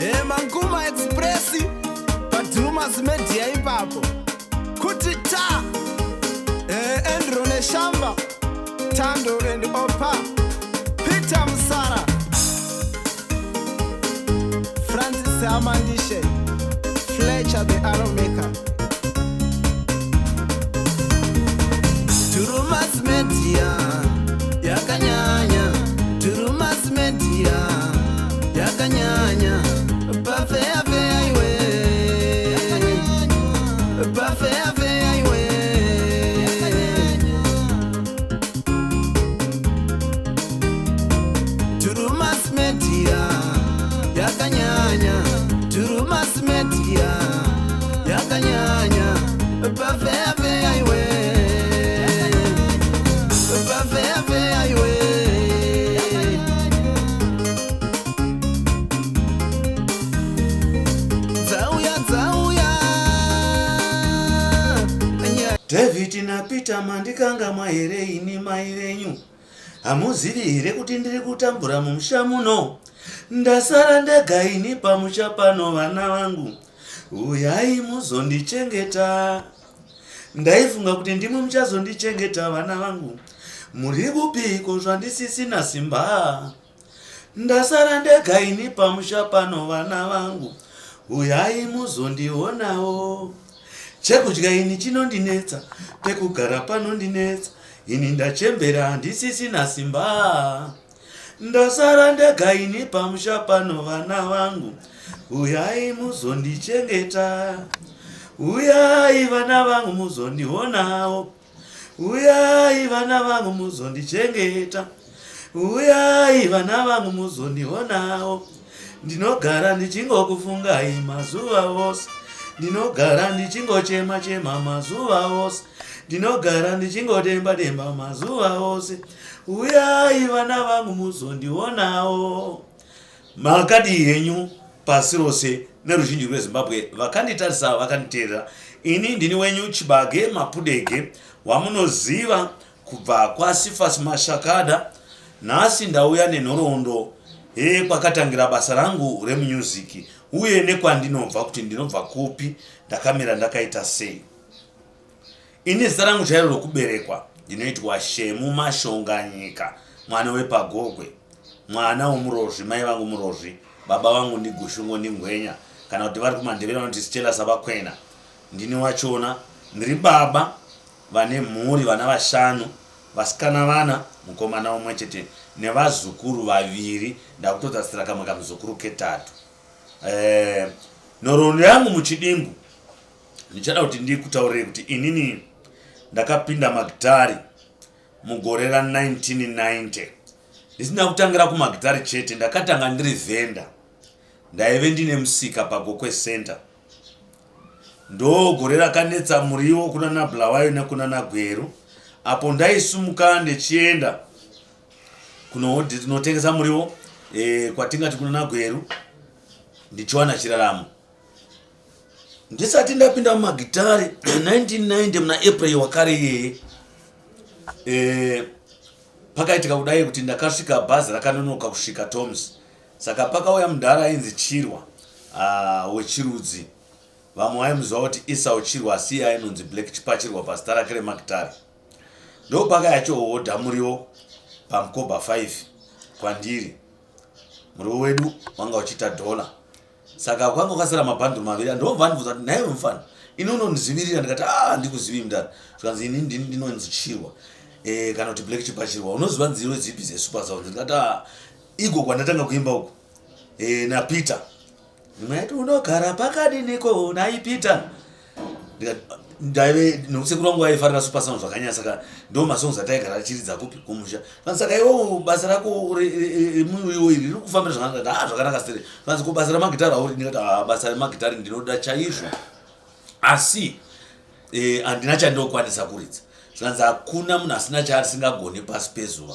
Hey, Manguma Express paDrumas Media ipapo kuti ta hey, Andrew Neshamba Tando and Opa Peter Musara Francis Amandishe Fletcher the Arrow Maker Drumas Media yakanyanya Drumas Media yakanyanya pafeya feya iwe pafeya feya iwe. Drumas Media yakanyanya Drumas Media yakanyanya pafeya feya iwe pafeya feya iwe. Dzauya dzauya. David naPeter, mandikangamwa here ini mai venyu? Hamuzivi here kuti ndiri kutambura mumusha muno? Ndasara ndega ini pamusha pano. Vana vangu, uyai muzondichengeta. Ndaifunga kuti ndimwe muchazondichengeta. Vana vangu, muri kupiko zvandisisina simba? Ndasara ndega ini pamusha pano. Vana vangu, uyai muzondionawo. Chekudya ini chinondinetsa, pekugara panondinetsa. Ini ndachembera, handisisina simba. Ndasara ndega ini pamusha pano. Vana vangu, uyai muzondichengeta. Uyai vana vangu muzondionawo. Uyai vana vangu muzondichengeta. Uyai vana vangu muzondionawo. Ndinogara ndichingokufungai mazuva ose. Ndinogara ndichingochema chema mazuva ose. Ndinogara ndichingodemba demba mazuva ose. Uyai vana vangu muzondionawo. Makadii henyu pasi rose neruzhinji rweZimbabwe vakanditarisa, vakanditeerera? Ini ndini wenyu Chibage Mapudege wamunoziva kubva kwaSifas Mashakada. Nhasi ndauya nenhoroondo yekwakatangira basa rangu remunyuziki uye nekwandinobva, kuti ndinobva kupi, ndakamira ndakaita sei. Ini zita rangu chairo rokuberekwa ndinoitwa Shemu Mashonganyika, mwana wepaGogwe, mwana woMurozvi. Mai vangu Murozvi, baba vangu ndiGushungo ndiNgwenya, kana kuti vari kuMandevere vanoti Stella Sabakwena. Ndini wachona ndiri baba vane mhuri, vana vashanu, vasikana vana, mukomana umwe chete nevazukuru vaviri. Ndakutotarisira kamwe kamuzukuru ketatu. Nhoroondo yangu muchidimbu, ndichada kuti ndikutaurire kuti inini ndakapinda magitari mugore ra1990. Ndisina kutangira kumagitari chete, ndakatanga ndiri vhenda. Ndaive ndine musika paGokwe Center. Ndo gore rakanetsa muriwo kunana Bulawayo nekunana Gweru, apo ndaisumuka ndichienda kunotengesa muriwo kwatingati kunana Gweru, ndichiwana chiraramo. Ndisati ndapinda mumagitari 1990 muna April wakare iyeye, pakaitika kudai kuti ndakasvika bhazi rakanonoka kusvika Toms. Saka pakauya mudhara ainzi Chirwa, wechirudzi. Vamwe vaimuziva kuti Isau Chirwa, asi iye ainonzi Black Chipachirwa pazita rake remagitari. Ndopakayachohodha muriwo paMkoba 5 kwandiri. Muriwo wedu wanga uchiita dhola. Saka kwanga kwasara mabhanduru maviri. Ndobva ndibvunza kuti, "Nhaiwe mufana, ini unondizivirira?" Ndikati, "A, handikuzivi mudhara." Zvikanzi, "Ini ndini ndinonzi Chirwa, kana kuti Black Chipachirwa. Unoziva nziyo dzipi dzeSuper Sounds?" Ndikati, "A, iko kwandatanga kuimba uku, naPeter imwe yaiti unogara pakadiniko nai Peter." Ndaive nokusekuru vangu vaifarira Super Sound zvakanyanya, saka ndo masongs ataigara achiridza kupi? Kumusha. Saka iwo basa rako remuriwo iri riri kufambira zvakanaka? A, zvakanaka sere. Kanzi, "Ko basa remagitari auri?" Ndikati, "A, basa remagitari ndinoda chaizvo, asi handina chandinokwanisa kuridza." Zvikanzi, "Hakuna munhu asina chaasingagoni pasi pezuva.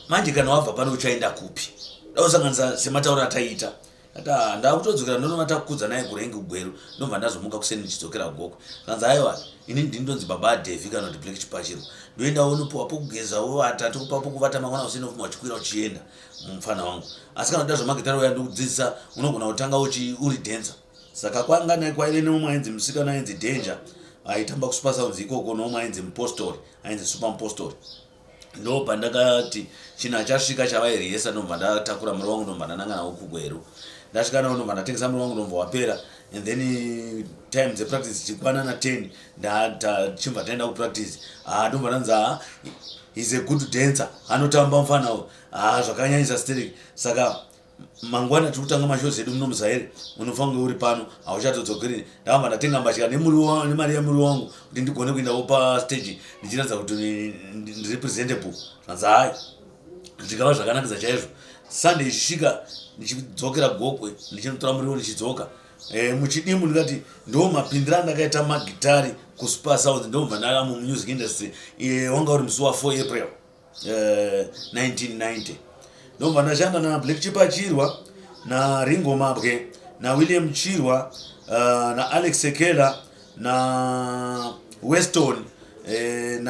Manje kana wabva pano uchaenda kupi?" Da kusanganisa sematauro ataiita. Ati ah, ndakutodzokera ndonovata kukudza naye kurengi kugweru ndobva ndazomuka kuseni ndichidzokera kugokwe. Zvanzi aiwa ini ndini ndonzi baba Devi kana kuti Black Chipachiro. Ndoenda wonopiwa pokugeza wovata tokupa pokuvata mangwana kuseni wofuma uchikwira uchienda mufana wangu. Asi kana uchida zvemagitare uya ndokudzidzisa unogona kutanga uchi uri dancer. Saka kwanga ne kwaive neumwe ainzi musikana ainzi Danger aitamba kuSuper Sounds ikoko neumwe ainzi Mupostori ainzi Super Mupostori. Ndopandakati chinhu achasvika chavairiyesa ndobva ndatakura muriwo wangu ndobva ndananga nawo kugweru. Ndasvika nawo ndobva ndatengesa muriwo wangu ndobva wapera and then time dzepractice dzichikwana na 10 ndachibva taenda kupractice. Ah ndobva ndanzi ah he's a good dancer anotamba mufana uyu. Ah zvakanyanyisa sterek saka mangwana tiri kutanga mashows edu muno muzaire unofanira kunge uri pano hauchatodzokeri ndakabva ndatenga mbatya nemuriwo nemari yemuriwo wangu kuti ndigone kuendawo pastage ndichiratidza kuti ndiri presentable zvanzi hayi zvikava zvakanakidza chaizvo sunday ichisvika ndichidzokera gokwe ndichinotora muriwo ndichidzoka e, muchidimbu ndingati ndo mapindiro andakaita magitari kusuper south ndobva ndava mumusic industry e, wanga uri musi wa 4 april 1990 eh, ndobva ndashanda nablack chipa chirwa naringo mabwe nawilliam chirwa uh, naalex sekela na weston eh,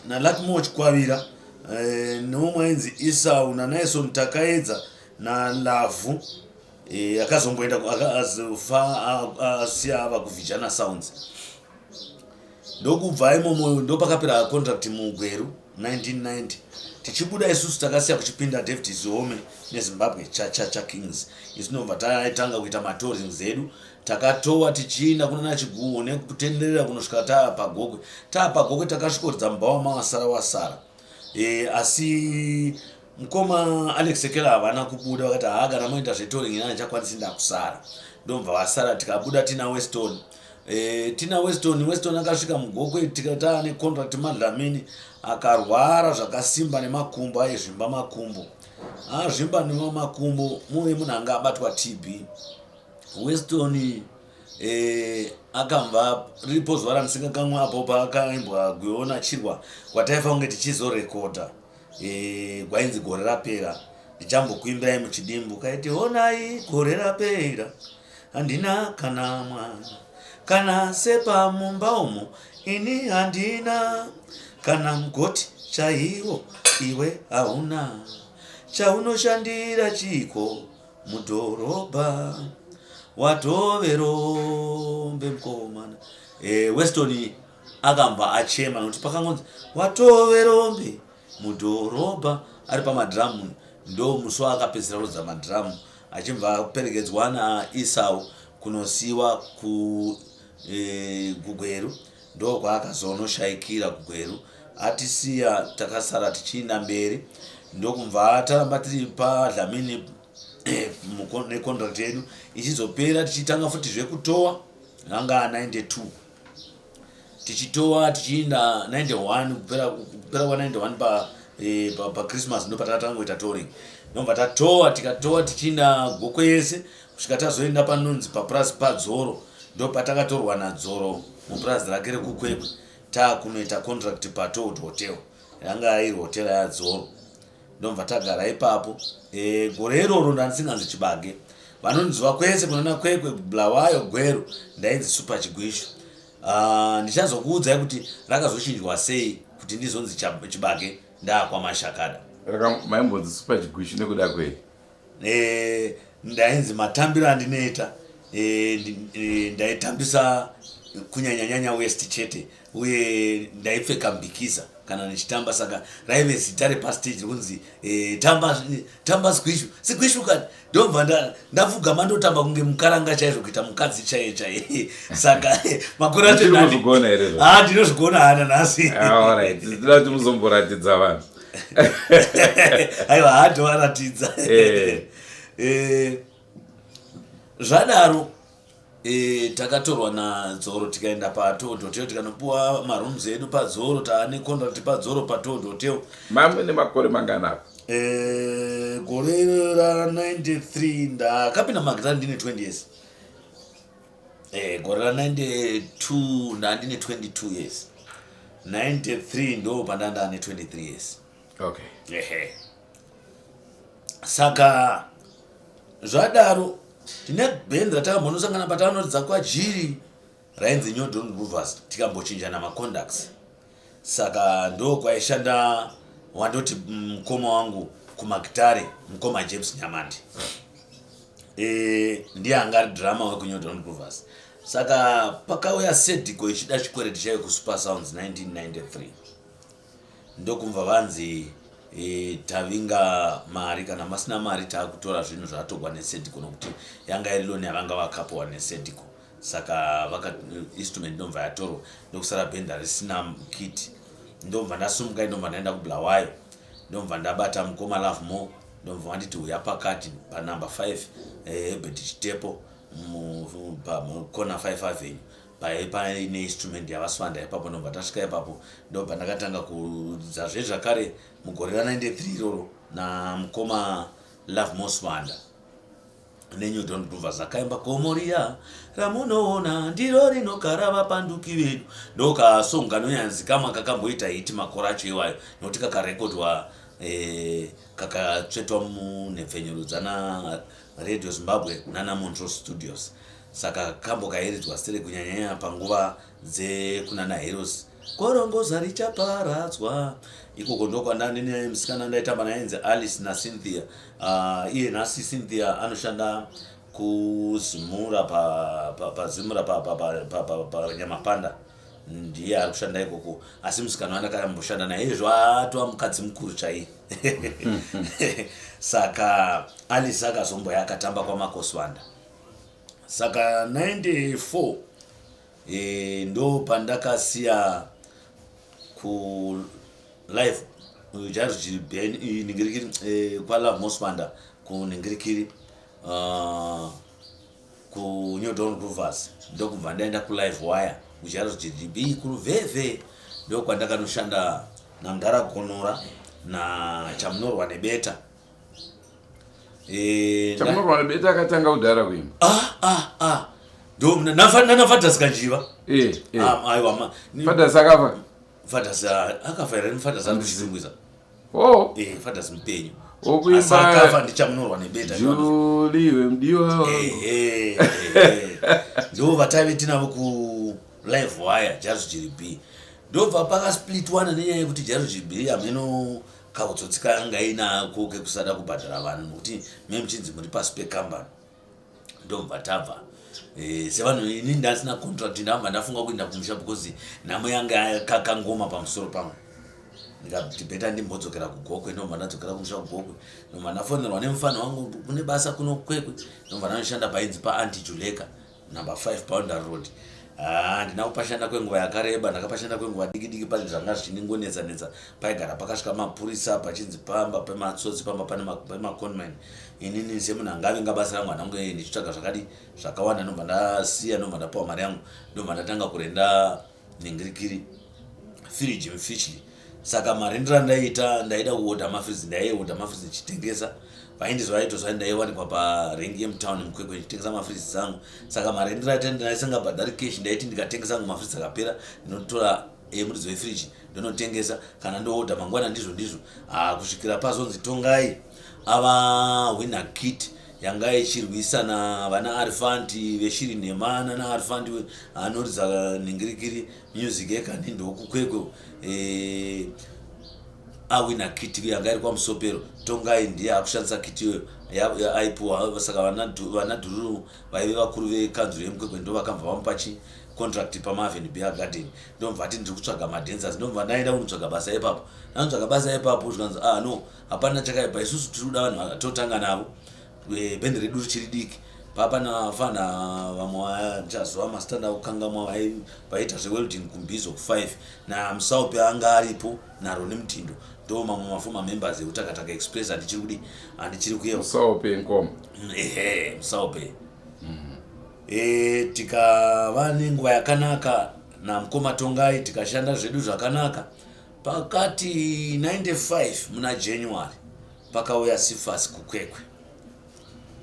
naluckmore chikwavira eh, neumwe ainzi isau nanison takaedza nalavhu eh, akazomboenda akazofa asiya ava kuvhijana sounds ndokubva imomo ndopakapera contract mugweru 1990 tichibuda isusu takasiya kuchipinda david zihome nezimbabwe chachacha kings isu ndobva taitanga kuita matourings edu takatowa tichiinda kunana chiguwo nekutenderera kunosvika taa pagokwe taa pagokwe takasvikoridza mubhawa mawasara wasara e, asi mukoma alex sekela havana kubuda vakati haa kana moita zvetouring ini handichakwanisi ndakusara ndobva vasara tikabuda tina weston e, tina weston weston akasvika mugokwe tikataa necontract madlamini akarwara zvakasimba nemakumbo aizvimba makumbo azvimba nemakumbo muve munhu anga abatwa tb Weston eh, akambva riripo zuva randisingakamwe apo paakaimbwa gweona chirwa kwataifanira kunge tichizorekodha eh, gwainzi gore rapera ndichambokuimbirai muchidimbu kaiti honai gore rapera handina kana mwana kana sepa mumba umo ini handina kana mugoti chaiwo iwe hauna chaunoshandira chiiko mudhorobha watove rombe mukomana e, weston akambva achema nokuti pakangonzi watove rombe mudhorobha ari pamadhiramu ndo musi waakapedzisira kurodza madhiramu achibva aperekedzwa naisau kunosiwa ku e, kugweru ndokwaakazonoshaikira kugweru atisiya takasara tichiinda mberi ndokubva taramba tiri padlamini eh, necontract yedu ichizopera tichitanga futi zvekutowa anga 92 tichitowa tichiinda 91 kupera kupera kwa 91 pa eh, pa, pa christmas ndo patakatanga kuita touring ndobva tatowa tikatowa tichiinda gokwe yese kusvika tazoenda panonzi papurazi padzoro ndopatakatorwa nadzoro mupurazi rake rekukwekwe taakunoita contract patold hotel yanga iri hotera yadzoro ndobva tagara ipapo e, gore iroro ndandisinganzi chibage vanondiziva kwese kunana kwekwe bulawayo gweru ndainzi super chigwishu ah, ndichazokuudzai kuti rakazochinjwa sei kuti ndizonzi chibage ndaakwamashakada maimbonzi super chigwishu nekuda kwei e, ndainzi matambiro andinoita e, e, ndaitambisa kunyanyanyanya west chete uye ndaipfeka mbikiza kana ndichitamba saka raive zita repastage rikunzi e, tamba, tamba sigwishu sigwishu kani ndobva ndapfugama ndotamba kunge mukaranga chaizvo kuita mukadzi chaiye chaiye saka makore acho ah, ndinozvigona hana nhasi ah, tinoda kuti muzomboratidza vanhu aiwa haatovaratidza eh. eh, zvadaro eh, takatorwa nadzoro tikaenda patold hotel tikanopuwa marooms edu padzoro taane contract padzoro patold hotel mame nemakore mangani apo gore ra 93 ndakapinda magitari ndine 20 years gore ra 92 ndandine 22 years 93 ndo pandandane 23 years okay ehe saka zvadaro Tine band ratakambonosangana patanoridza kwaJiri rainzi New Dawn Groovers, tikambochinjana macontacts. Saka ndo kwaishanda wandoti mukoma wangu kumagitare, mukoma James Nyamandi. E, ndiye anga ari drama wekuNew Dawn Groovers. Saka pakauya Sediko ichida chikwereti chayo kuSuper Sounds 1993, ndokumva vanzi e, tavinga mari, kana masina mari taakutora zvinhu zvatogwa neSediko, nokuti yanga iri loni yavanga vakapiwa neSediko. Saka vaka instrument ndomva yatorwa, ndokusara bhenda risina kit. Ndomva ndasumuka, ndomva ndaenda kuBulawayo, ndomva ndabata mukoma Lovemore, ndomva vanditi uya pakati panumber 5 Herbert Chitepo, mukona 5 Avenue, paive paine instrument yavaSwanda ipapo. Ndobva tasvika ipapo, ndobva ndakatanga kuridza zvezvakare mugore ra93 iroro namukoma Lovemore Swanda neNew Dawn Groovers. Akaimba "Komoriya ramunoona ndiro rinogara vapanduki vedu", ndokasong kanonyanzikamwa kakamboita hit makore acho iwayo, nokuti kakarekodwa kakatsvetwa munhepfenyuro dzana Radio Zimbabwe nana Montreal Studios. Saka kambo kairidzwa sere kunyanyanya panguva dzekunana Heroes, "Gorongoza richaparadzwa". Ikoko ndokwandandine musikana ndaitamba naye inzi Alice naCynthia. Iye nhasi Cynthia anoshanda kuZimura, paZimura paNyamapanda, ndiye ari kushanda ikoko. Asi musikana wandakamboshanda naye izvo atova mukadzi mukuru chaiye. Saka Alice akazomboya akatamba kwaMakoswanda. Saka 94 ndo pandakasiya ku live ningirikiri kwaLovemore Swanda kuningirikiri kuNew Dawn Groovers, ndokubva ndaenda kuLive Wire kuJairos GGB kuRuvhevhe, ndokwandakanoshanda namudhara Gonora naChamunorwa Nebeta. Chamunorwa Nebeta akatanga kudhara kuimba. Ah, ah, ah. Ndo nanaFadas Kanjiva. Eh. Ah, aiwa Fadas akafa? Fadas akafa here? Fadas ari kuChitungwiza. Oh. Eh, Fadas mupenyu. Okuimba. Asi akafa ndiChamunorwa Nebeta. Juliwe mudiwa wangu. Ehe, ehe. Ndo vataive tinavo kuLive Wire Jairos Jiri. Ndobva pakasplitwana nenyaya yekuti Jairos Jiri hameno kautsotsi kanga inako kekusada kubhadhara vanhu, nokuti me muchinzi muri pasi pekambani. Ndobva tabva sevanhu, ini ndasina contract, ndabva ndafunga kuenda kumusha because nhamo yanga yakakangoma pamusoro pangu. Ndikati better ndimbodzokera kuGokwe. Ndobva ndadzokera kumusha kuGokwe, ndobva ndafonerwa nemufana wangu, kune basa kuno Kwekwe. Ndobva ndanoshanda painzi paAnti Juleka, number 5 Boundary Road. Handina kupashanda kwenguva yakareba, ndakapashanda kwenguva diki diki. Pane zvanga zvichinongonetsa netsa, paigara pakasvika mapurisa, pachinzi pamba pematsotsi, pamba pane pemaconman. Inini semunhu angavinga basa rangu, handange ndichitsvaga zvakadi zvakawanda. Ndobva ndasiya, ndobva ndapiwa mari yangu, ndobva ndatanga kurenda ningirikiri firiji muFitchlea. Saka marendero andaiita, ndaida kuodha mafiriji, ndaiodha mafiriji ndichitengesa. Vaindizwa vaitozva ndaiwanikwa parengi yemutown muKwekwe ndichitengesa mafiriji dzangu. Saka marendero aita, ndaisingabhadhari cash. Ndaiti ndikatengesa angu mafiriji akapera, ndinotora muridzi wefiriji ndonotengesa, kana ndoodha mangwana, ndizvo ndizvo. Ah, kusvikira pazonzi Tongai ava wina kit yanga ichirwisana vana Arifanti veshiri nhema, nana Arifanti anoridza ningirikiri music yekani ndokuKwekwe. Awina kit yanga iri kwaMusopero. Tongai ndiye akushandisa kit iyoyo aipuwa. Saka vana Dhururu vaive vakuru vekanzuro yemuKwekwe ndo vakabva vamupa chi contract paMaven Beer Garden. Ndomva ati ndiri kutsvaga madancers, ndomva ndaenda kunotsvaga basa ipapo. Ndanotsvaga basa ipapo, zvikanzi, "Ah, no, hapana chakaipa, isusu tiri kuda vanhu totanga navo." Bhendi redu richiri diki, papana vafana vamwe vachazuva masitanda akukangamwa, vaiita zvewelding kuMbizo ku5, naMusaupe anga aripo, naRoni Mutindo, ndo mamwe maformer members eUtakataka Express. Handichiri kudi, handichiri kuyeva. Musaupe Nkoma? Ehe, Musaupe. Tikava nenguva yakanaka namukoma Tongai, tikashanda zvedu zvakanaka. Pakati 95 muna January pakauya Sifas kuKwekwe.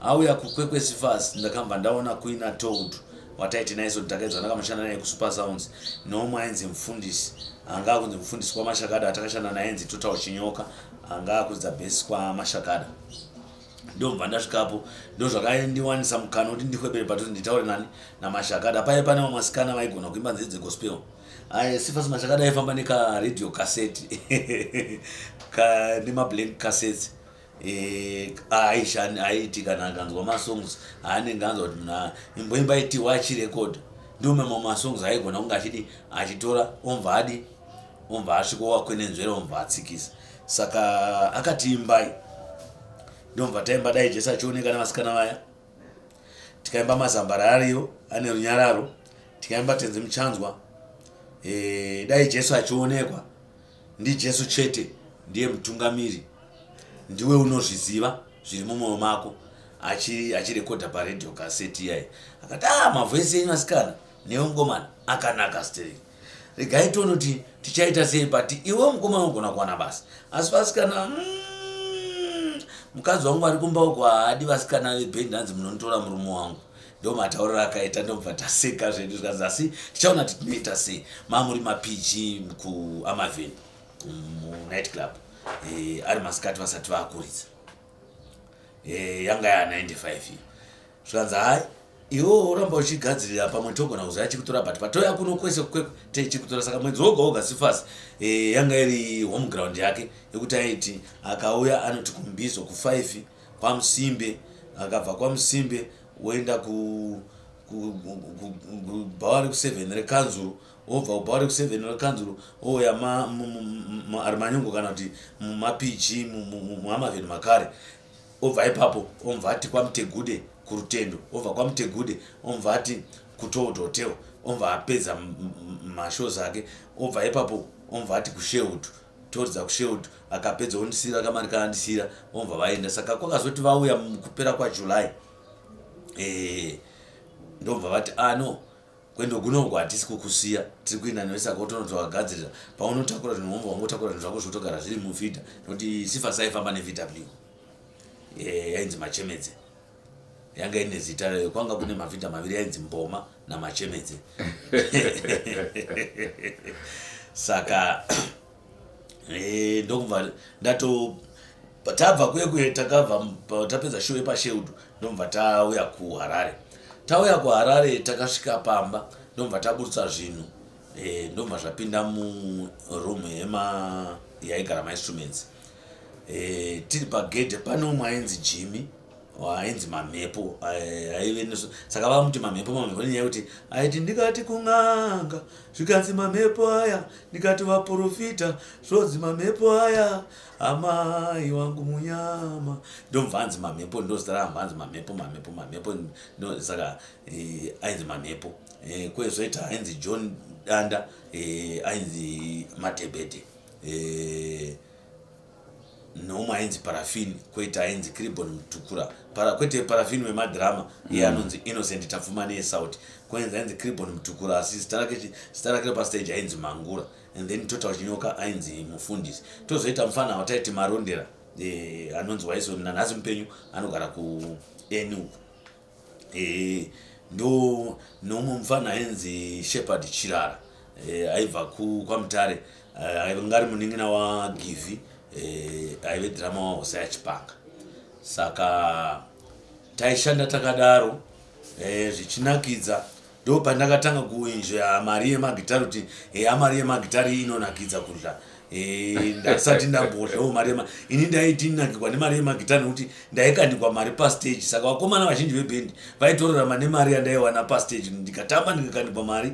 Auya kuKwekwe Sifas, ndakabva ndaona kuina Told wataiti naiso takaedzwa, ndakamushanda naye kuSuper Sounds, neumwe ainzi mufundisi, anga akunzi mufundisi kwaMashakada, atakashanda naye ainzi Total Chinyoka, anga akuridza bhesi kwaMashakada. Ndobva ndasvikapo, ndozvakandiwanisa mukana kuti ndikwebere padhuze, nditaure nani, naMashakada. Paive pane vamwe vasikana vaigona kuimba nziyo dzegospel. Cephas Mashakada aifamba nekaradio cassette nemablank cassettes. Aiti kana akanzwa masongs aanenge anzwa kuti munhu imboimba itiwa, achirekodha. Ndo mamwe masongs aigona kunge achidi achitora, omva adi, omva asvika wakwenenzvera, omva atsikisa. Saka akati, "Imbai." Ndomva taimba "Dai Jesu Achioneka" navasikana vaya, tikaimba "Mazambara Ariyo Ane Runyararo", tikaimba "Tenzi Muchanzwa", "Dai Jesu Achionekwa", "NdiJesu Chete Ndiye Mutungamiri", "Ndiwe Unozviziva Zviri Mumwoyo Mako", achirekodha paredhiyo kaseti iyai. Akati, "A ah, mavoices enyu asikana newe mukomana akanaka stereki. Regai tonoti tichaita sei, but iwe mukomana unogona kuwana basa, asi vasikana, mukadzi wangu ari kumba uko haadi vasikana vebhendi, hanzi munonditora murume wangu." Ndo matauriro akaita. Ndobva taseka zvedu, zvikanzi, "Asi tichaona kuti tinoita sei." Mamuri maPG kuAmaveni munight club, ari masikati vasati vakuridza. Yanga ya95 iyi. Zvikanzi, "Hai, iwo uramba uchigadzirira, pamwe togona kuzoya chikutora, but patoya kuno kwese kwekwe techikutora." Saka mwedzi woga woga Cephas, yanga iri home ground yake yekuti aiti akauya anoti kuMbizo ku5 kwaMusimbe, akabva kwaMusimbe woenda kubhawa reku7 rekanzuru, wobva kubhawa reku7 rekanzuru ouya ari manyongo kana kuti mumaPG muAmaveni makare, obva ipapo omva ati kwaMutegude kuRutendo, obva kwaMutegude omva ati kuTold Hotel, omva apedza mashows ake, obva ipapo omva ati kuSherwood, toridza kuSherwood. Akapedza ondisira kamari kaandisira, omva vaenda. Saka kwakazoti vauya kupera kwaJuly, ndobva vati, "Ah, no, kwendo kunoku hatisi kukusiya, tiri kuenda newe. Saka utonoti wagadzirira paunotakura zvinhu, womva wangotakura zvinhu zvako zvotogara zviri muvhidha," nokuti Cephas aifamba neVW, yainzi Machemedze, yanga ine zita rayo. Kwanga kune mavhidha maviri yainzi Mboma naMachemedze. Saka ndokubva ndato tabva kuye takabva tapedza show yepaSherwood, ndobva tauya kuHarare. Tauya kuHarare, takasvika pamba, ndobva taburutsa zvinhu, ndobva zvapinda muroom yema yaigara mainstruments. Tiri pagedhe, pane umwe ainzi Jimmy, ainzi Mamhepo, aive saka vamuti Mamhepo. Mamhepo nenyaya yekuti aiti, "Ndikati kun'anga zvikanzi mamhepo aya, ndikati vaprofita zvodzi mamhepo aya, amai wangu munyama." Ndomva anzi Mamhepo, ndozita raamba anzi Mamhepo, Mamhepo, Mamhepo. Saka ainzi Mamhepo. Kwezoita ainzi John Danda, ainzi Matebete, nomwe ainzi Parafini, kwoita ainzi Cribon Mutukura. Para, kwete Parafini wemadhirama, iye anonzi Innocent Tapfumani eSouth. Kwoenzi ainzi Cribon Mutukura, asi zita rake repastage ainzi Mangura. And then Total Chinyoka ainzi Mufundisi. Tozoita mufana wataiti Marondera, anonzi Waison, nanhasi mupenyu, anogara kueni uku. Ndo nomwe mufana ainzi Shepard Chirara, aibva kwaMutare, anga ari munin'ina waGivhi, aive drummer waHosea Chipanga. Saka taishanda takadaro, zvichinakidza. Ndo pandakatanga kuenjoya mari yemagitari, kuti eya, mari yemagitari inonakidza kudla. Ndasati ndambodlawo mari yema, ini ndaiti nakirwa nemari yemagitari nekuti ndaikandikwa mari pastage. Saka vakomana vazhinji vebhendi vaitorarama nemari yandaiwana pastage. Ndikatamba ndikakandikwa mari,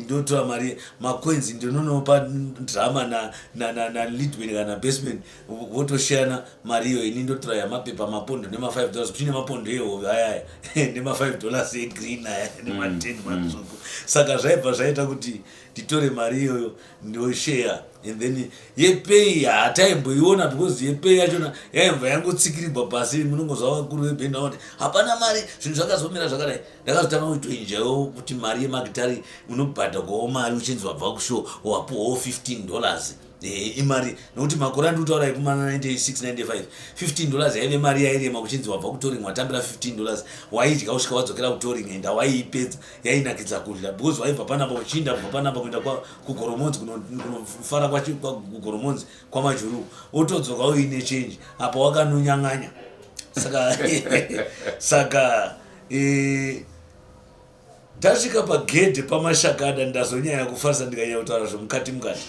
ndotora mari makwenzi, ndinonopa drummer naleadman kana bassman, votoshayana mari iyo. Ini ndotora yamapepa, mapondo nema$5, kuchine mapondo ehove ayaya nema$5 egreen aya nema10 matsvuku. Saka zvaibva zvaita kuti nditore mari iyoyo ndosheya. And then yepay hataimboiona, because yepay yachona yaibva yangotsikirirwa pasi. Munongozva vakuru vebhendi vanoti hapana mari. Zvinhu zvakazomira zvakadai. Ndakazotanga kutoenjoyawo kuti mari yemagitari unobhadhagwawo mari, uchinzi wabva kushow wapuwawo $15. Imari nokuti makore andiri kutaura ekumana 96 95, $15 yaive mari yairema. Kuchinzi wabva kutouring watambira $15, waidya kusvika wadzokera kutouring, enda waiipedza. Yainakidza kudya because waibva panapa uchiinda, kubva panapa kuenda kuGoromonzi, kunofara kuGoromonzi kwaMajuru, wotodzoka uine change apa wakanonyang'anya. Saka saka eh, tasvika pagedhe paMashakada, ndazonyanya kufarisa ndikanyanya kutaura zvemukati mukati.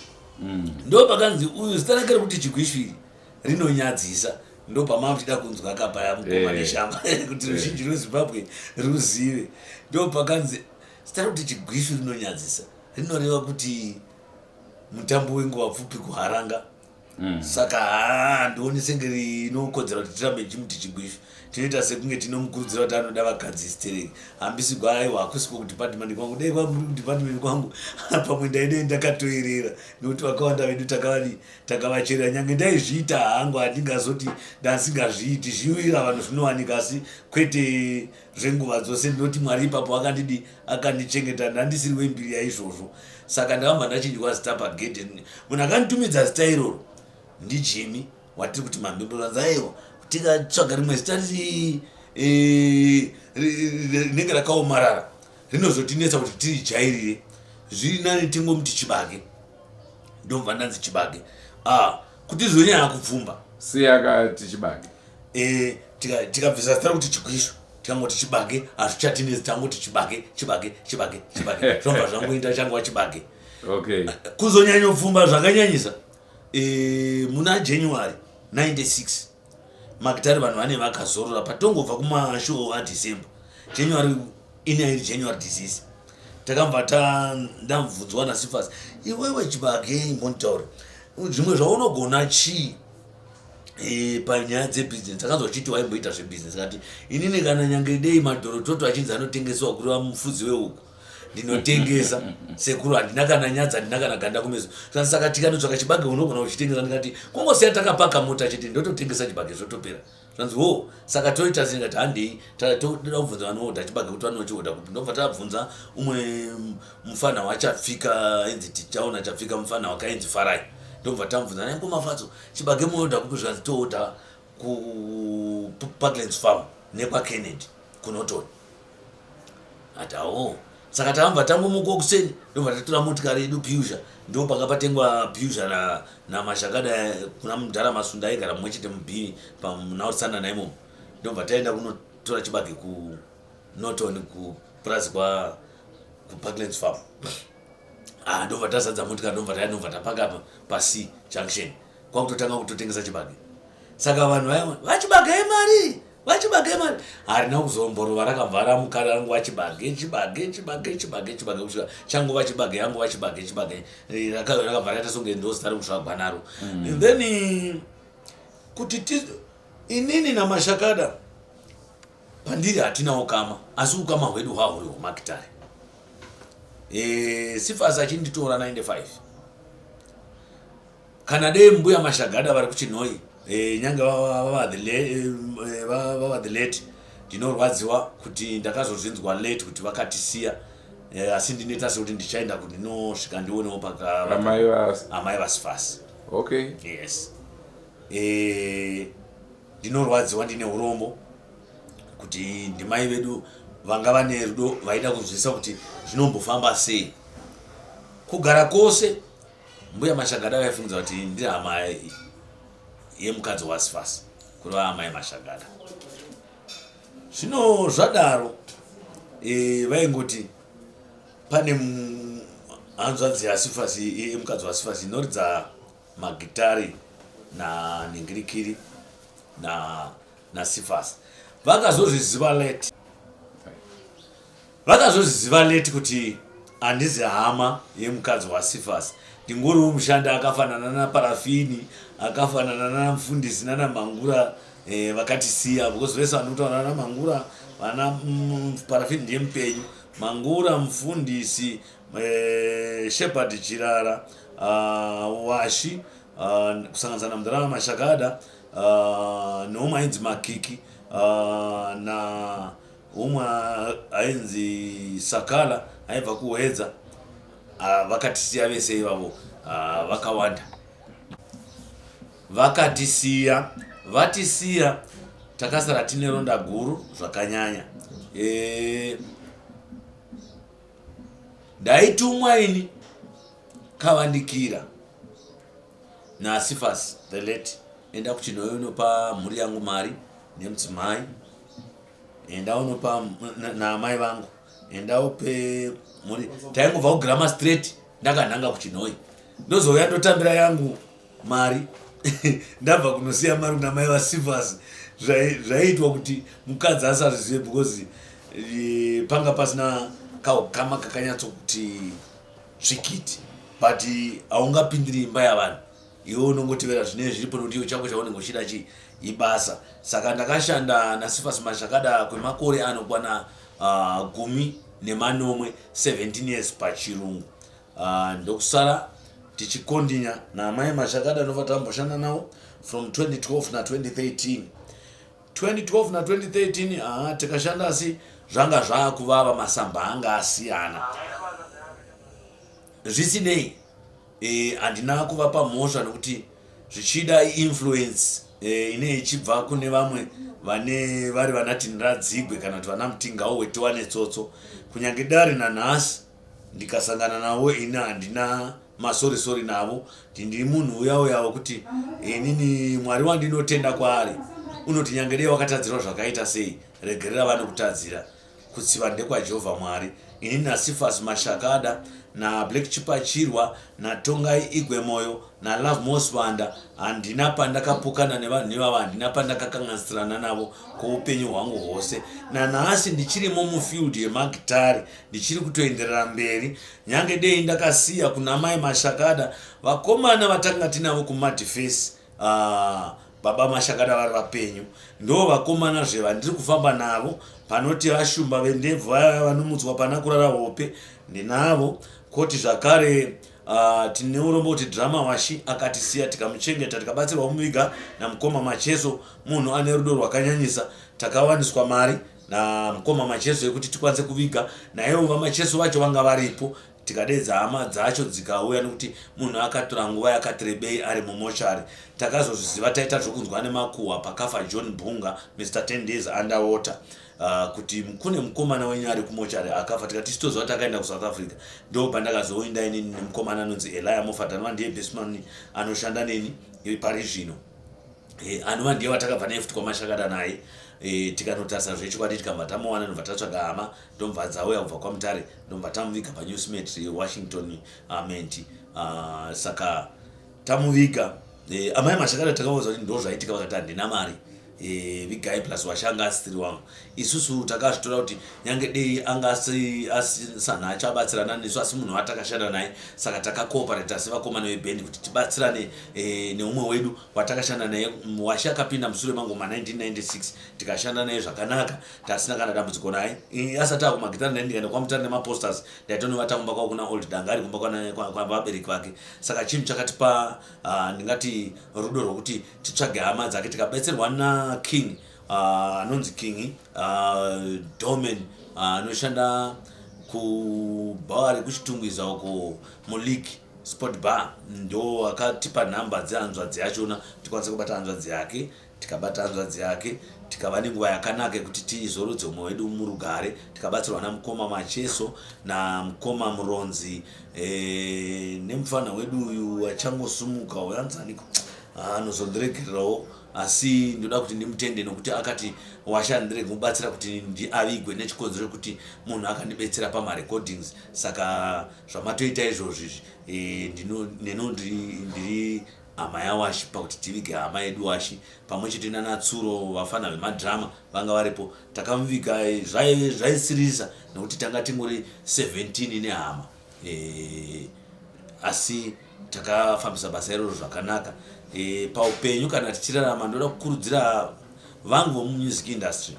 Ndo pakanzi uyu zita rake rekuti Chigwishwiri rinonyadzisa. Ndo pamamuchida kunzwa kapaya mukoma neshamba kuti ruzhinji rweZimbabwe ruzive. Ndo pakanzi zita rekuti Chigwishu rinonyadzisa, rinoreva kuti mutambo wenguva pfupi kuharanga. Saka haa, ndioni senge rinokodzera kuti tirambe tichimuti Chigwishu. Tinoita sekunge tinomukurudzira kuti anoda vakadzi stereki. Hambisigwa, aiwa, hakusiko kudepartment kwangu. Dai kwamuri kudepartment kwangu, pamwe ndaidai ndakatoerera, nekuti vakawanda vedu takavadi takavacherera. Nyange ndaizviita hangu, handingazoti ndasingazviiti. Zviwira vanhu, zvinowanika, asi kwete zvenguva dzose. Ndinoti Mwari ipapo akandidi akandichengeta, ndandisiri wembiri yaizvozvo. Saka ndakabva ndachinjwa zita pagedhe. Munhu akanditumidza zita iroro ndiJimi watiri kuti Mambimbo. Vanzi aiwa, tikatsvaga rimwe zita riri rinenge rakaomarara rinozotinetsa kuti tirijairire. Zviri nani tingomuti Chibage. Ndobva ndanzi Chibage. Ah, kuti zvonyanya kupfumba. Siya akati Chibage. Tikabvisa zita rekuti Chigwishu, tikangoti Chibage, hazvichatinetsi. Tangoti Chibage, Chibage, Chibage, Chibage, zvinobva zvangoenda, changova Chibage. Kuzonyanyopfumba zvakanyanyisa muna January 96, magitari vanhu vane vakazorora patongobva kumashow aDecember. January ine iri January disease. Takambva ndabvunzwa naSifas, "Iwewe Chibage, imbonditaure zvimwe zvaunogona chii panyaya dzebhizinesi?" Takanzwa uchiti waimboita zvebhizinesi. Kati inini kana nyange dei madhorototo achinzi anotengeswa, kureva mufudzi wehuku, ndinotengesa sekuru. Handina kana nyadzi, handina kana ganda kumeso. Saka tikanotsvaka chibage unogona kuchitengesa. Ndikati kungosiya takapaka mota chete, ndototengesa chibage, zvotopera. Zvanzi wo, saka toita sei? Ndikati handei, toda kubvunza vanoodha chibage kuti vanochiodha kupi. Ndobva tabvunza umwe mufana wachapfika ainzi Tichaona Chapfika, mufana wakainzi Farai. Ndobva tamubvunza, "Nai Mafatso, chibage munoodha kupi?" Zvanzi toodha kuParklands Farm nekwaKennedy kuNorton. Ati awo, saka takabva tangomuka kuseni, ndobva tatora motikari yedu Peugeot. Ndo panga patengwa Peugeot naMashakada kuna mudhara Masunda aigara mumwe chete mub pamunausana naimomo. Ndobva taenda kunotora chibage kuNorton, kupurazi kwa kuParklands Farm. Ah, ndobva tazadza motikari, ndobva taenda, ndobva tapaka paC Junction, kwakutotanga kutotengesa chibage. Saka vanhu vaya vachibage mari, vachibage mari, harina kuzomborova, rakabva ramuka rangova chibage, chibage, chibage, chibage, chibage, kusvika changova chibage, yangova chibage, chibage. Rakabva raita songe ndo zita rekusvagwa naro. And then kuti inini naMashakada pandiri hatina ukama, asi ukama hwedu hwahuri hwemakitari. Sifasi achinditora 95, kana dei mbuya Mashagada vari kuChinhoi, nyange vava the late, ndinorwadziwa kuti ndakazozvinzwa late kuti vakatisiya. Asi ndinoita sekuti ndichaenda kuti ndinosvika ndionewo paka Amai vas amai vaSifasi. Yes, ndinorwadziwa, ndine urombo kuti ndimai vedu vanga vane rudo, vaida kunzwisa kuti zvinombofamba sei kugara kwose. Mbuya Mashagada vaifungidza kuti ndiri hama yemukadzi waSifasi, kureva amai Mashagada. Zvino zvadaro, vaingoti pane hanzvadzi yaSifasi, yemukadzi waSifasi, inoridza magitari nanhingirikiri naSifasi. Vakazozviziva late, vakazozviziva late kuti handizi hama yemukadzi waSifasi, ndingoriwo mushandi akafanana naParafini, akafanana namufundisi nanaMangura vakatisiya, because vese vanokutaura namangura vana Parafini ndiye mupenyu, Mangura, mufundisi Shepard Chirara, Washi, kusanganisa namudhara Mashakada, neumwe ainzi Makiki, na umwe ainzi Sakala aibva kuHwedza. Vakatisiya vese ivavo. Vakawanda vakatisiya. Vatisiya, takasara tine ronda guru zvakanyanya. Ndaitumwa ini kavandikira naSifas the late, "Enda kuChinhoyi unopa mhuri yangu mari." Nemudzimai enda unopa naamai vangu, enda upe mhuri. Taingobva kuGramma Street ndakananga kuChinhoyi, ndozouya ndotambira yangu mari, ndabva kunosiya mari kuna mai vaSivas. Zvaiitwa kuti mukadzi asazvizive because panga pasina kaukama kakanyatsokuti tsvikiti, but haungapindiri imba yavanhu, iwe unongotevera zvinenge zviripo nekuti iwe chako chaunenge uchida chii? Ibasa. Saka ndakashanda naSifas Mashakada kwemakore anokwana 17, 17 years pachirungu. Ndokusara tichikondinya naamai Mashakada, ndobva tamboshanda navo from 2012 na2013, 2012 na2013. Haa, tikashanda, asi zvanga zvaakuvava, masamba anga asiyana. Zvisinei, handina kuvapa mhosva nekuti zvichida influence ine ichibva kune vamwe vane vari vana Tiniradzigwe kana kuti vana Mutingawo wetiwane tsotso. Kunyange dare nanhasi ndikasangana navo, ini handina masorisori navo. Ndiri munhu uya uya wekuti inini Mwari wandinotenda kwaari unoti nyange dei wakatadzirwa zvakaita sei, regerera vanokutadzira, kutsiva ndekwaJehovha Mwari. Ini naSifas Mashakada, naBlack Chipachirwa, naTongai Igwemoyo, naLove Mosvanda, handina pandakapokana nevanhu ivava, handina pandakakanganisirana navo kwoupenyu hwangu hwose. Nanhasi ndichirimo mufield yemagitari, ndichiri kutoenderera mberi. Nyange dei ndakasiya kuna mai Mashakada, vakomana vatanga tinavo kumadhifesi, baba Mashakada vari vapenyu, ndo vakomana zve vandiri kufamba navo. Panoti vashumba vendebvu vaya vanomutswa pana kurara hope, ndinavo. Koti zvakare tine urombo kuti Drama Washi akatisiya, tikamuchengeta, tikabatsirwa kumuviga namukoma Macheso, munhu ane rudo rwakanyanyisa. Takawaniswa mari namukoma Macheso yekuti tikwanise kuviga naivo vaMacheso vacho vanga varipo. Tikadedza hama dzacho dzikauya nekuti munhu akatora nguva yakati rebei ari mumochari. Takazozviziva taita zvokunzwa nemakuhwa pakafa John Bunga, Mr 10 Days Underwater, kuti kune mukomana wenyu ari kumochari akafa. Tikati tichitoziva kuti akaenda kuSouth Africa. Ndo pandakazoinda inini nemukomana anonzi Elia Mofat, anova ndiye bassman anoshanda neni pari zvino, anova ndiye watakabva naye futi kwaMashakada naye. Tikanotarisa zvechokwadi, tikabva tamuwana, ndobva tatsvaga hama, ndomva dzauya kubva kwaMutare, ndomva tamuviga paNew Cemetery, Washington Menti. Saka tamuviga, amai Mashakada takavaudza kuti ndo zvaitika, vakati handina mari, vigai, plus washanga asiri wangu. Isusu takazvitora kuti nyange dei anga asana achabatsirana nesu, asi munhu watakashanda naye, saka takacooperata sevakomana vebhendi kuti tibatsirane neumwe wedu watakashanda naye. Washe akapinda mushure mangu ma1996, tikashanda naye zvakanaka, tasina kana dambudziko naye. Asati akumagitara, ndai ndikaenda kwaMutare nemaposters, ndaitonovata kumba kwavo kuna Old Danga, ari kumba kwavabereki vake. Saka chinhu chakatipa, ndingati rudo rwokuti titsvage hama dzake, tikabetserwa naKing, anonzi King Doman, anoshanda kubhawa rekuChitungwiza uko, muLeague Sport Bar. Ndo akatipa nhamba dzehanzvadzi yachona, tikwanise kubata hanzvadzi yake. Tikabata hanzvadzi yake, tikava nenguva yakanaka yekuti tizorodze umwe wedu murugare. Tikabatsirwa namukoma Macheso namukoma Muronzi, nemufana wedu uyu achangosumuka uyu, anzaniko, anozondiregererawo, asi ndoda kuti ndimutende nokuti akati washa ndirege kumubatsira kuti ndiavigwe nechikonzero chekuti munhu akandibetsera pamarecordings. Saka zvamatoita izvozvi izvi, neno ndiri hama yaWashi pakuti tivige hama yedu Washi, pamwe chete nanaTsuro, vafana vemadhirama vanga varipo. Takamuviga, zvaisiririsa nekuti tanga tingori 17 nehama, asi takafambisa basa iroro zvakanaka. Paupenyu kana tichirarama, ndoda kukurudzira vangu vemumusic industry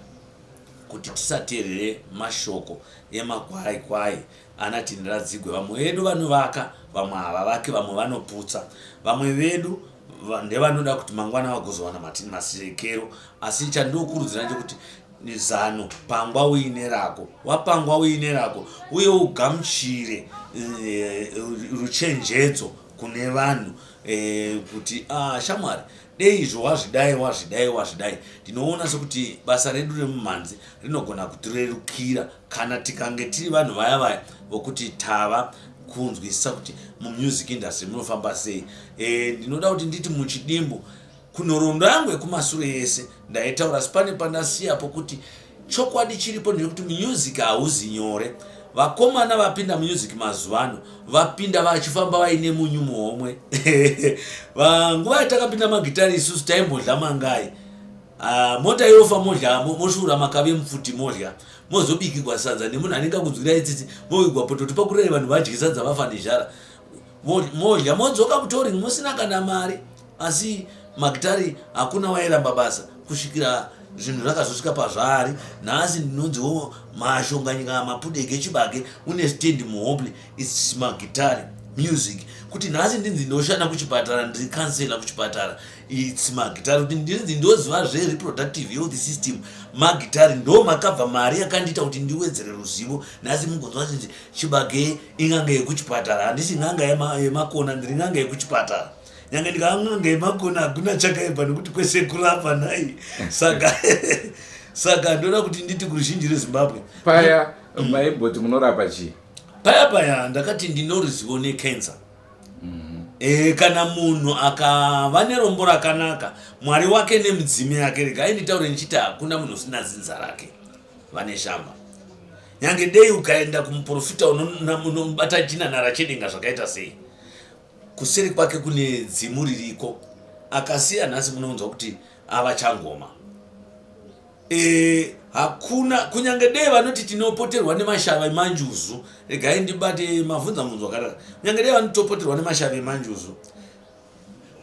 kuti tisateerere mashoko emakwai kwai ana Tiniradzigwe. Vamwe vedu vanovaka, vamwe havavaki, vamwe vanoputsa, vamwe vedu ndevanoda kuti mangwana vagozowana masekero. Asi chandinokurudzira ndechekuti zano pangwa uine rako, wapangwa uine rako, uye ugamuchire ruchenjedzo kune vanhu, kuti ah, shamwari, dei izvo wazvidai, wazvidai, wazvidai. Ndinoona sekuti basa redu remumhanzi rinogona kutirerukira kana tikange tiri vanhu vaya vaya vokuti tava kunzwisisa kuti mumusic industry munofamba sei. Ndinoda kuti nditi muchidimbu. Kunhoroondo yangu yekumasure yese ndaitaura asi pane pandasiya pokuti chokwadi chiripo ndechekuti music hauzi nyore. Vakomana vapinda music mazuva ano vapinda vachifamba vaine munyu muhomwe. Nguva yatakapinda magitari isusu taimbodla mangai. Ah, mota yofa modya mosvuura makavi emupfuti modya mozobikigwa sadza nemunhu anenge akunzwirai tsitsi movigwa poto tipakurirei vanhu vadye sadza vafa nezhara modya modzoka kutoring musina kana mari asi magitari hakuna wairamba basa kusvikira zvinhu zvakazosvika pazvaari nhasi ndinonziwo mashonganyika mapudege chibage une stand muhopley its magitari music kuti nhasi ndinzi ndoshanda kuchipatara ndiri kansela kuchipatara its magitari kuti ndinzi ndoziva zvereproductive health system magitari ndo makabva mari yakandiita kuti ndiwedzere ruzivo nhasi mugonzwa chinzi chibage in'anga yekuchipatara handisi n'anga yemakona ndiri n'anga yekuchipatara nyange ndikava n'anga yemakona hakuna chakaipa nekuti kwese kurapa nhai saka saka ndoda kuti nditi kuruzhinji rezimbabwe paya maimboti munorapa chii paya paya ndakati ndinoruzivo necancer mm -hmm. E, kana munhu akava nerombo rakanaka mwari wake nemidzimu yake regai nditaure ndichiti hakuna munhu usina zinza rake vane shamba nyange dei ukaenda kumuprofita unobata chinanara chedenga zvakaita sei kuseri kwake kune dzimu ririko akasiya nhasi munounzwa kuti ava changoma e, hakuna kunyange dei vanoti tinopoterwa nemashava emanjuzu regai ndibate mavhunza munzwa akanaka kunyange dei vanotopoterwa nemashava emanjuzu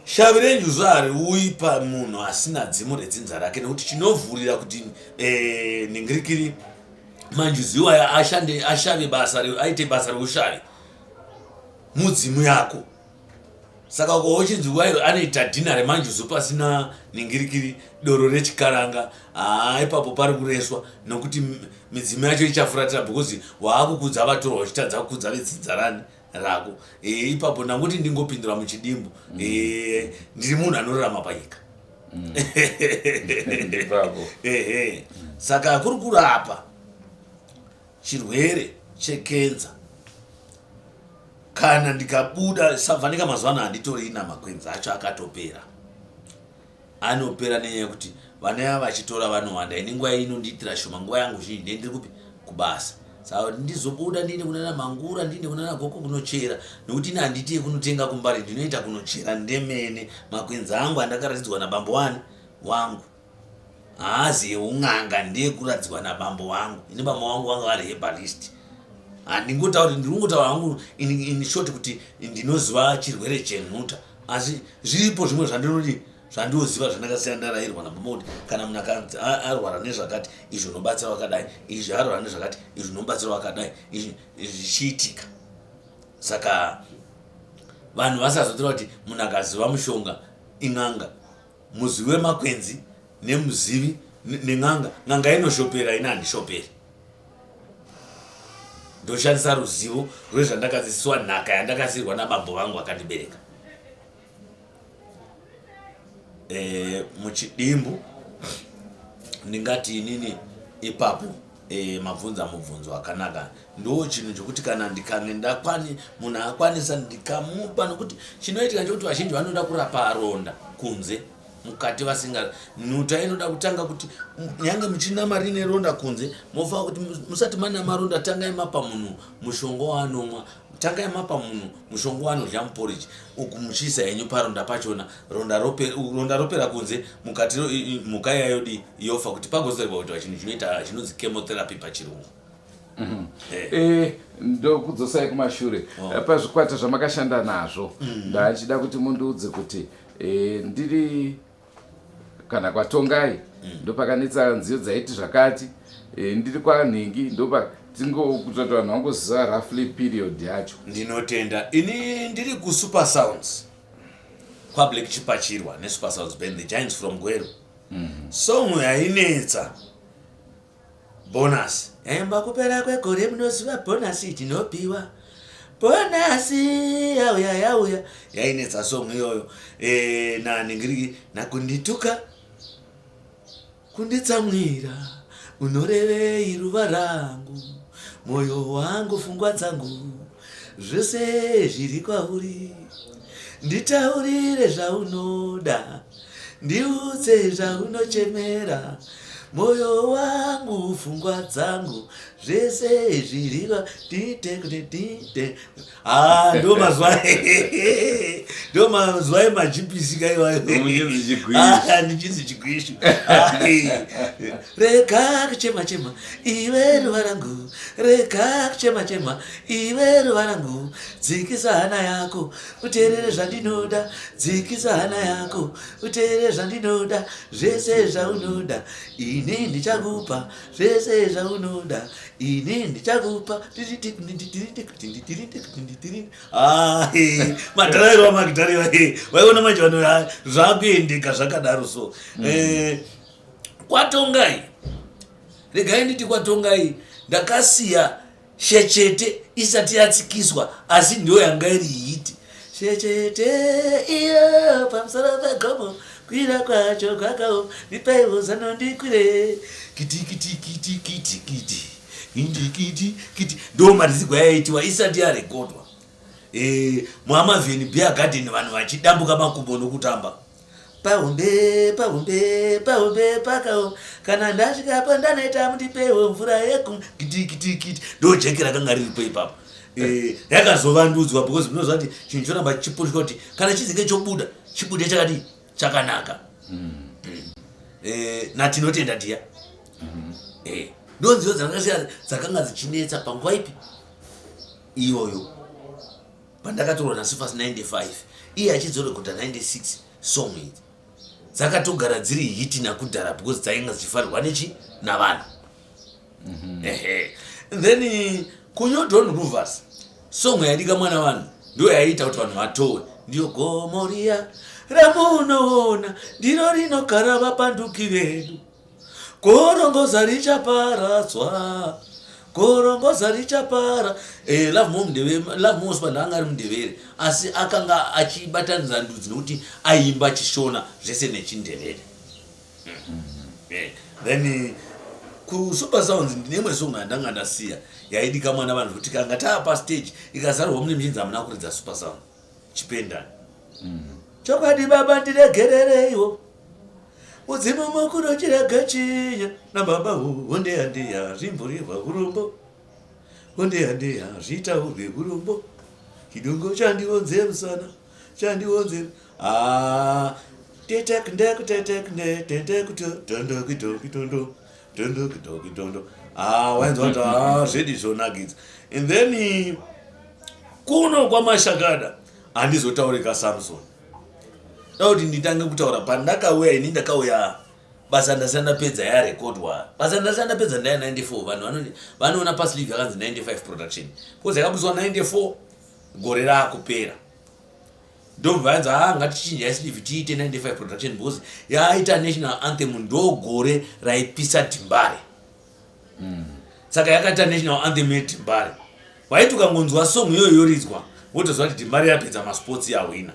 shavi renjuzu hariuyi pamunhu asina dzimu redzinza rake nekuti chinovhurira kuti e, ningirikiri manjuzu iwaya ashande ashave basa aite basa reushavi mudzimu yako saka uko uchinzi wairo anoita dhina remanjuzu pasina ningirikiri doro rechikaranga haa ipapo pari kureswa nokuti midzimu yacho ichafuratira because waakukudza vatorwa uchitadza kukudza vedzinza rani rako e, ipapo ndangoti ndingopindura muchidimbu mm. e, ndiri munhu anorarama panyika mm. Ehe saka kuri kurapa chirwere chekenza kana ndikabuda savanika mazuva ano handitorina makwenzi acho akatopera anopera nenyaya yekuti vana ava vachitora vanowanda ini nguva ino ndiitira shoma nguva yangu zhinji ndee ndiri kupi kubasa saka ndizobuda ndiinde kunana mangura ndiinde kunana goko kunochera nekuti ini handiti yekunotenga kumbari ndinoita kunochera ndemene makwenzi angu andakaratidzwa nabambo wani wangu Haazi yeun'anga ndeyekuradzikwa nabambo vangu. Ini bambo vangu vanga vari herbalist. Handingotauri ndiri kungotaura hangu in, in short kuti ndinoziva chirwere chenhuta asi zviripo zvimwe zvandinoti zvandinoziva zvandakasiya ndarairwa nababa kuti kana munhu akanzi arwara nezvakati izvi unobatsira wakadai izvi arwara nezvakati izvi unobatsira wakadai izvi zvichiitika saka vanhu vasazotora kuti munhu akaziva mushonga in'anga Muzivi wemakwenzi nemuzivi nen'anga. N'anga inoshopera ini handishoperi. Ndoshandisa ruzivo rwezvandakadzidziswa nhaka yandakasiirwa nabambo vangu vakandibereka. E, muchidimbu ndingati inini ipapo e, mabvunza mubvunzo wakanaka ndo chinhu chokuti kana ndikange ndakwani munhu akwanisa ndikamupa nokuti chinoitika nchokuti vazhinji vanoda kurapa ronda kunze mukati vasinga nhuta inoda kutanga kuti nyange muchinama rine ronda kunze mofanira kuti musati manama ronda tangai mapa munhu mushonga waanomwa tangai mapa munhu mushonga waanodya muporiji uku muchiisa henyu paronda pachona ronda ronda ropera kunze mukati mhuka iya yodi yofa kuti pagozorerwa kuitwa chinhu chinoita chinonzi chemotherapy pachirungu mm -hmm. eh. eh, ndokudzosai kumashure oh. Eh, pazvikwata zvamakashanda nazvo mm. ndachida kuti mundiudze kuti eh, ndiri kana kwatongai mm. ndopakanetsa nziyo dzaiti zvakati e, ndiri kwanhingi ndopa tingokuti vanhu vangoziva roughly period yacho ndinotenda ini ndiri kusuper sounds kwablack chipachirwa nesuper sounds band the giants from gweru mm -hmm. song yainetsa Bonus yaimba kupera kwegore munoziva bonus tinopiwa bonasi yauya yauya yainetsa song iyoyo e, naningiriki nakundituka kunditsamwira unorevei ruva rangu moyo wangu fungwa dzangu zvese zviri kwauri nditaurire zvaunoda. Ndiudze zvaunochemera moyo wangu, pfungwa dzangu, zvese zviriva tite. Ah, ndo mazuva, ndo mazuva emajipisi kaiwayo. Muchinzi chigwishu. Ah, ndichinzi chigwishu. Ah, rega kuchema chema iwe ruva rangu, rega kuchema chema iwe ruva rangu, dzikisa hana yako uteerere zvandinoda, dzikisa hana yako uteerere zvandinoda, zvese zvaunoda ini ndichakupa, zvese zvaunoda ini ndichakupa. Ah, madharairo amagitari, waiona manje vanhu, ah, zvakuendeka zvakadaro. So kwaTongai, regai nditi kwaTongai ndakasiya Shechete isati yatsikiswa, asi ndiyo yanga iri hit. Shechete iyo pamusoro pegomo, kwira kwacho kwakaoma, ndipeiwo zano ndikwire, kiti kiti kiti kiti kiti kiti kiti kiti. Ndo marizigwa yaitiwa isati yarekodwa. Muamavheni Beer Garden, vanhu vachidambuka makumbo nokutamba pahombe pahombe pahombe pakaoma, kana ndasvikapo ndanoita mundipewo mvura yekumwa, kiti kiti kiti. Ndo jeki rakanga riripo ipapo. Yakazovandudzwa because munoziva kuti chinhu choramba chichipushwa kuti kana chizinge chobuda, chibude chakadii, chakanaka. Natinotenda dhiya. Ndo nziyo dzakanga dzichinetsa panguva ipi iyoyo pandakatorwa naCephas 95, iye achidzorekodha 96. Song idzi dzakatogara dziri hit nakudhara because dzainga dzichifarirwa nechi navanhu. Ehe, then kuNew Dawn Rovers, song yaidika mwana vanhu ndo yaiita kuti vanhu vatowe, ndiyo gomo riya ramunoona, ndiro rinogara vapanduki vedu, gorongoza richaparadzwa, gorongoza richapara. Lovemore Sibanda anga ari mundevere, asi akanga achibatanidza ndudzi nokuti aiimba chiShona zvese nechindevere. Then kuSuper Sounds ndine imwe song yandanga ndasiya yaidika mwana vanhu, kuti kanga taa pastage ikazarwa mune michinzi hamuna kuridza Super Sound, Chipendani. Chokwadi baba ndiregerereiwo, mudzimu mukuru chirega chinya nababa, hondeyandeya zvimburirwa urombo, hondeyandeya zvitaurwe urombo, chidungo chandionze musana chandionze. Ah, tetekndektetekndetendekutondokitokitondo tondokitokitondo. Ah, wainzwa kuti ah, zvedi zvonakidza. And then kuno kwaMashakada handizotaurika Samson, da kuti nditange kutaura pandakauya ini. Ndakauya basa ndasati ndapedza yarekodwa, basa ndasati ndapedza ndaya 94. Vanhu vanoona pasleeve yakanzi 95 production because yakabudiswa 94, gore raakupera. Ndobva yanzi, ha, ngatichinjai sleeve tiite 95 production because yaita national anthem, ndo gore raipisa Dembare. Saka yakaita national anthem yeDembare, waiti ukangonzwa song iyoyo yoridzwa wotoziva kuti Dembare yapedza masports, yahwina.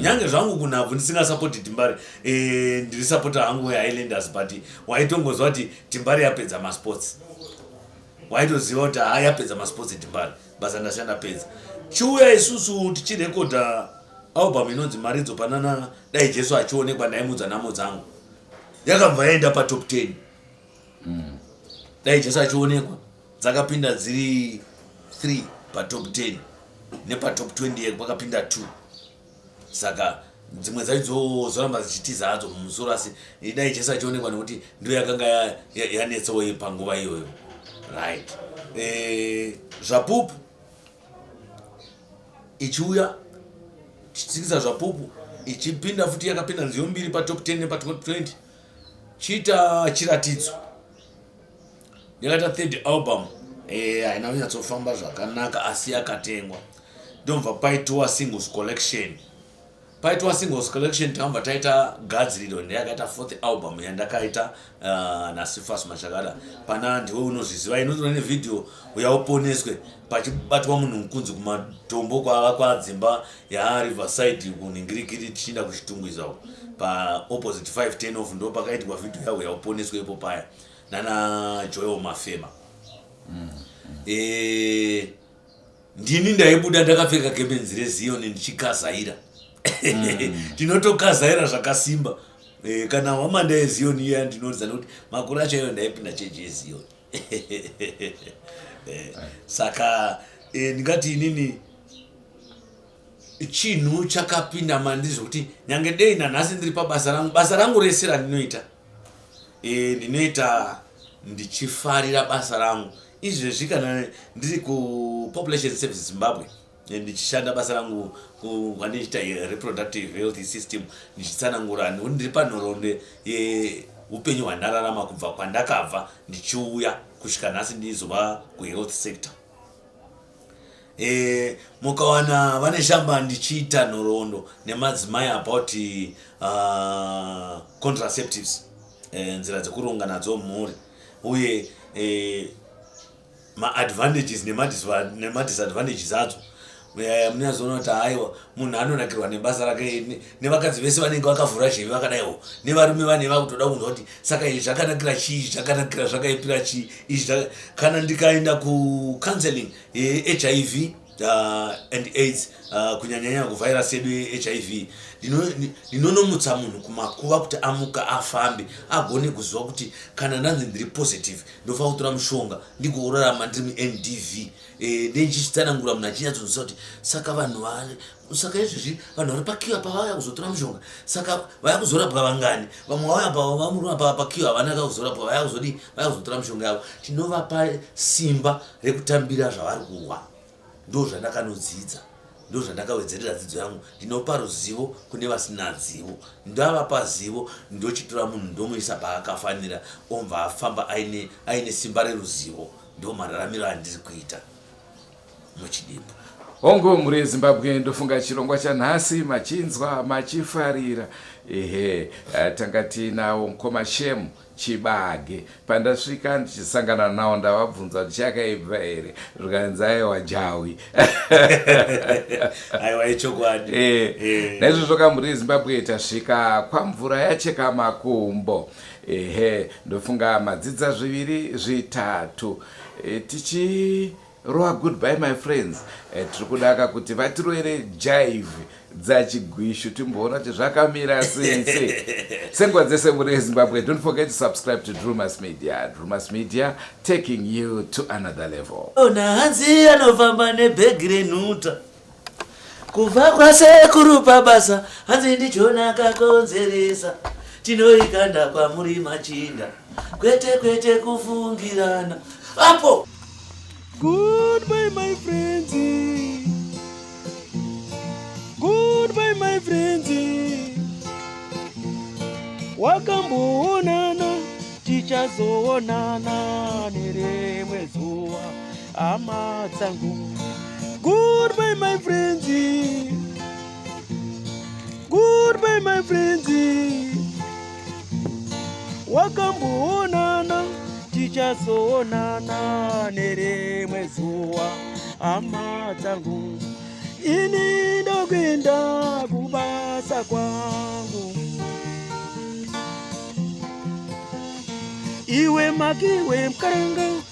Nyange zvangu kunhabvu ndisingasapoti Dembare, ndiri sapota hangu weHighlanders, but waitongoziva kuti Dembare yapedza masports, waitoziva kuti ha, yapedza masports Dembare, basa ndasiya ndapedza. Chiuya isusu tichirekodha album inonzi Maridzo, panana Dai Jesu Achionekwa, Ndaimudza Nhamo Dzangu, yakabva yaenda patop 10. Dai Jesu Achionekwa dzakapinda dziri 3 patop 10, nepatop 20 pakapinda 2. Saka dzimwe dzacho dzoramba dzichitiza hadzo mumusoro, asi Dai Jesu Achionekwa nekuti ndo yakanga yanetsawo panguva iyoyo, right? Zvapupu ichiuya tichitsikisa Zvapupu, ichipinda futi, yakapinda nziyo mbiri patop 10 nepatop 20. Chiita Chiratidzo, yakaita third album, haina kunyatsofamba zvakanaka asi yakatengwa. Ndobva paitwa Singles Collection. Paitwa Singles Collection takabva taita Gadziriro, ndeyakaita fourth album yandakaita naCephas Mashakada. Pana Ndiwe Unozviziva inotora nevhidhiyo Uyauponeswe, pachibatwa munhu mukunzi kumatombo kwavakwa dzimba yaRiverside kunhingirikiri tichienda kuChitungwiza uko paopposite 510 off, ndo pakaitwa vhidhiyo yaUyauponeswe ipo paya nana Joel Mafema. Ndini ndaibuda ndakapfeka gemenzi reZion ndichikazaira. Tinotokazaira zvakasimba. Kana hwamanda yeziyoni iya ndinoridza nekuti makore acho iyoyo ndaipinda chechi yeziyoni. Saka ndingati inini chinhu chakapinda mandiri zvekuti nyange dei nanhasi ndiri pabasa rangu, basa rangu rese randinoita, ndinoita ndichifarira basa rangu. Izvezvi kana ndiri kuPopulation Service Zimbabwe, ndichishanda basa rangu kwandichiita reproductive health system, ndichitsanangura nekuti ndiri panhoroondo yeupenyu hwandararama kubva kwandakabva ndichiuya kusvika nhasi ndizova kuhealth sector. Mukawana vane shamba ndichiita nhoroondo nemadzimai about contraceptives, nzira dzekuronga nadzo mhuri uye maadvantages nemadisadvantages adzo, munazoona kuti haiwa, munhu anonakirwa nebasa rake. Nevakadzi vese vanenge vakavhura zheve vakadaiwo, nevarume vane vakutoda kunzwa kuti saka izvi zvakanakira chii, zvakanakira zvakaipira chii izvi. Kana ndikaenda kucounseling yeHIV and AIDS, kunyanyanyanya kuvirus yedu yeHIV, ndinonomutsa munhu kumakuva kuti amuka afambe, agone kuziva kuti kana ndanzi ndiri positive ndofanira kutora mushonga ndigorarama ndiri muNDV. Ndichitsanangura munhu achinyatsonzwisa kuti saka vanhu, saka izvezvi vanhu vari paqueue apa vauya kuzotora mushonga, saka vaya kuzorapwa vangani? Vamwe vauya pavamurapa paqueue havana kuzorapwa, vaya kuzodii? Vaya kuzotora mishonga yavo. Tinovapa simba rekutambira zvavari kuhwa. Ndo zvandakanodzidza, ndo zvandakawedzerera dzidzo yangu. Ndinopa ruzivo kune vasina zivo. Ndavapa zivo, ndochitora munhu ndomuisa paakafanira, omva afamba aine simba reruzivo. Ndo mararamiro andiri kuita muchidimbu. Hongu, mhuri yeZimbabwe, ndofunga chirongwa chanhasi machinzwa, machifarira. Ehe, tanga tiinawo mukoma Shemu Chibage. Pandasvika ndichisangana nawo, ndavabvunza kuti chakaibva here, zvikanzi aiwa, jawi. Aiwa, ichokwadi. Naizvozvo ka, mhuri yeZimbabwe, tasvika kwamvura yacheka makumbo. Ehe, ndofunga madzidza zviviri zvitatu. Tichirova goodbye, my friends, tiri kudaka kuti vatirovere jive dzachigwishu, timboona kuti zvakamira sei sei. Senguva dzese, mhuri yeZimbabwe, don't forget to subscribe to Drumas Media. Drumas Media, taking you to another level. Ona, hanzi anofamba nebhegi renhuta kubva kwasekuru pabasa, hanzi ndichona kakonzeresa. Tinoikanda kwamuri machinda, kwete kwete kufungirana apo. Goodbye, my friends. Goodbye, my friends. Wakamboonana, tichazoonana nerimwe zuva, hama dzangu. Goodbye, my friends. Goodbye, my friends. Wakamboonana, tichazoonana nerimwe zuva, hama dzangu. Ini ndokuenda kubasa kwangu. Iwe makiwe mukaranga.